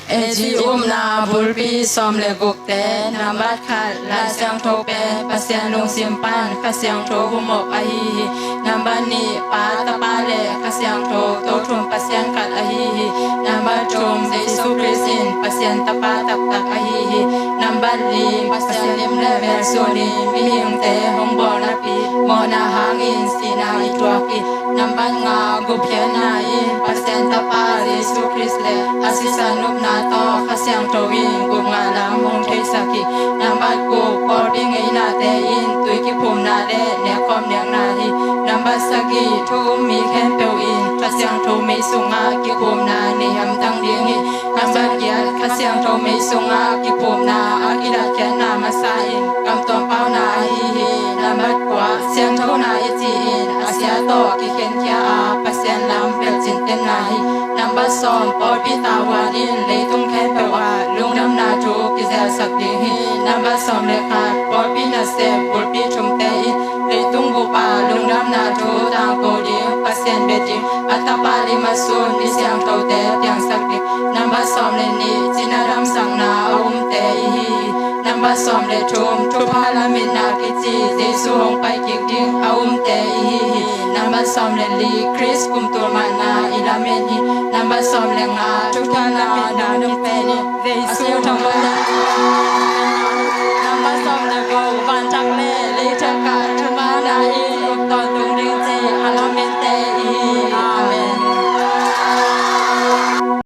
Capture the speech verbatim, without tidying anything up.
AG upna bulpi sawm le gukte. Nambat khat, Lai Siangtho pen Pasian lungsim pan Kha Siangtho humop ahi hi. Nambat nih, Pa, Tapa le Kha Siangtho, Tothum Pasian khat ahi hi. Nambat thum, Jesu Khrist in Pasian Tapa taktak ahi hi. Nambat li, Pasian lim le mel sunin mihingte hong bawl napi mawhna hangin sihna i thuak hi. Nambat nga, gupkhiatna in Pasian Tapa Jesu Khrist le a sisan upna tawh Kha Siangtho in gupngah lam hong theisak hi. Nambat guk, pawlpi ngeinate in tui kiphumna le nekkhawm nekna hi. Nambat sagih, thu um mi khempeuh in Kha Siangtho mei sungah kiphumna nei hamtang ding hi. Nambat giat, Kha Siangtho mei sungah kiphumna a kilatkhiatna masa in kamtuam pauna ahi hi. Nambat kua, siangthona i ci-in a sia tawh kikhenkhia a Pasian lam belh cintenna hi. Nambat sawm, pawlpi tavuan in leitung khempeuh ah lungdamna thu kizelsak ding hi. Nambat sawm le khat, pawlpi nasep bulpi thumte in leitung bup ah lungdamna thu tangko ding, Pasian bia ding, a Tapa lim a sun mi siangthote piangsak ding. Nambat sawm le nih, cina damsakna a umte i hi hi. Nambat sawm le thum, thupha lametna kici Jesu hong pai kik ding a umte i hi hi. Nambat sawm le li, Khrist kum tul manna i lamen hi. Nambat sawm le nga, thupha lametna